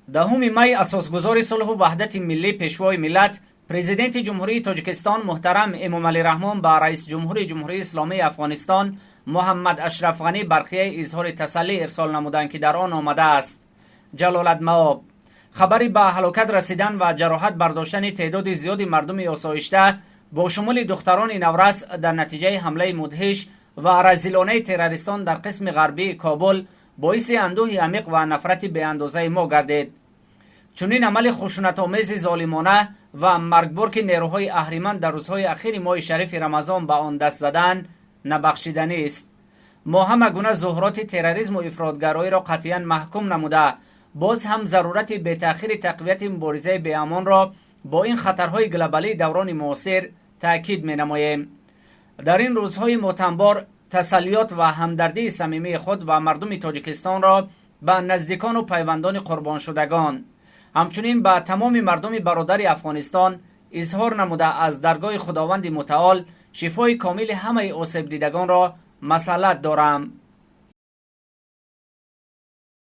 10 май асосгузори сулҳу ваҳдати миллӣ, Пешвои миллат, Президенти Ҷумҳурии Тоҷикистон муҳтарам Эмомалӣ Раҳмон ба Раисҷумҳури Ҷумҳурии Исломии Афғонистон Муҳаммад Ашраф Ғанӣ барқияи изҳори тасаллӣ ирсол намуданд, ки дар он омадааст: Ҷалолатмаоб, хабари ба ҳалокат расидан ва ҷароҳат бардоштани теъдоди зиёди мардуми осоишта бо шумули духтарони наврас дар натиҷаи ҳамлаи мудҳиш ва разилонаи террористон дар қисми ғарбии Кобул боиси андӯҳи амиқ ва нафрати беандозаи мо гардид. Чунин амали хушунатомези золимона ва маргбор, ки нерӯҳои аҳриман дар рӯзҳои ахири моҳи шарифи Рамазон ба он даст задан, набахшиданист. Мо ҳама гуна зуҳуроти терроризму ифротгароиро қатъиян маҳкум намуда, боз ҳам зарурати бетаъхири тақвияти муборизаи беамонро бо ин хатарҳои глобалии даврони муосир таъкид менамоем. Дар ин рӯзҳои мотамбор тасаллиёт ва ҳамдардии самимии худ ва мардуми Тоҷикистонро ба наздикону пайвандони қурбоншудагон, ҳамчунин ба тамоми мардуми бародари Афғонистон изҳор намуда, аз даргоҳи Худованди Мутаол шифои комили ҳамаи осебдидагонро масъалат дорам.